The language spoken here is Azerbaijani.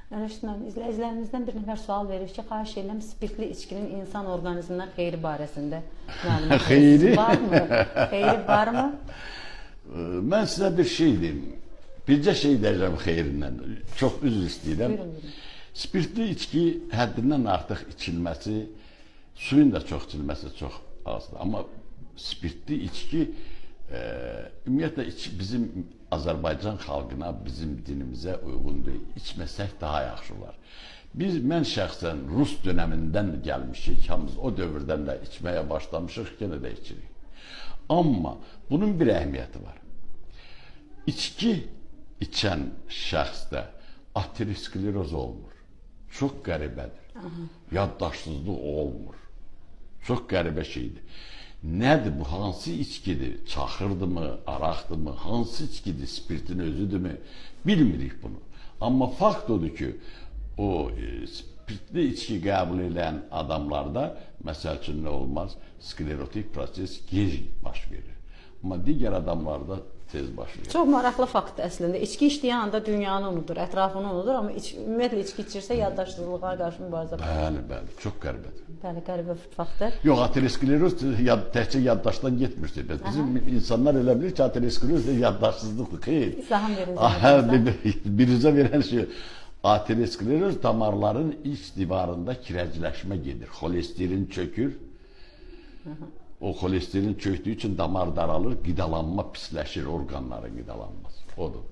Rəşid müəllim, izləyicilərimizdən bir nəfər sual verir ki, xahiş edirəm spirtli içkinin insan orqanizminə xeyri barəsində məlumat Xeyri? Varmı? Xeyri varmı? Mən sizə bir şey deyim. Bircə şey deyəcəm xeyrindən. Çox üzr istəyirəm. Buyurun, buyurun. Spirtli içki həddindən artıq içilməsi, suyun da çox içilməsi çox azdır. Amma spirtli içki ümumiyyətlə bizim Azərbaycan xalqına, bizim dinimizə uyğun deyil. İçməsək daha yaxşı olar. Mən şəxsən Rus dönəmindən gəlmişik, hamımız o dövrdən də içməyə başlamışıq, yenə də içirik. Amma bunun bir əhəmiyyəti var. İçki içən şəxsdə ateroskleroz olmur. Çox qəribədir. Yaddaşsızlıq olmur. Çox qəribə şeydir. Nədir bu? Hansı içkidir? Çaxırdırmı, araqdırmı? Hansı içkidir? Spirtin özüdürmü? Bilmirik bunu. Amma fakt odur ki, o spirtli içki qəbul edən adamlarda, məsəl üçün nə olmaz? Sklerotik proses gec baş verir. Amma digər adamlarda tez baş verir. Çox maraqlı faktdır əslində. İçki içdiyi anda dünyanı unudur, ətrafını unudur, amma ümumiyyətlə içki içirsə yaddaşsızlığa qarşı mübarizə aparır. Bəli, bəli, çox qəribədir. Bəli, qəribə faktdır. Yox, ateroskleroz təkcə yaddaşdan getmir söhbət. Bizim insanlar elə bilir ki, ateroskleroz yaddaşsızlıqdır. Xeyr. İzahın verin. Aha, biruzə verən şey ateroskleroz damarların iç divarında kirəcləşmə gedir. Xolesterin çökür. O xolesterin çöktüyü üçün damar daralır, qidalanma pisləşir, orqanların qidalanması. Odur.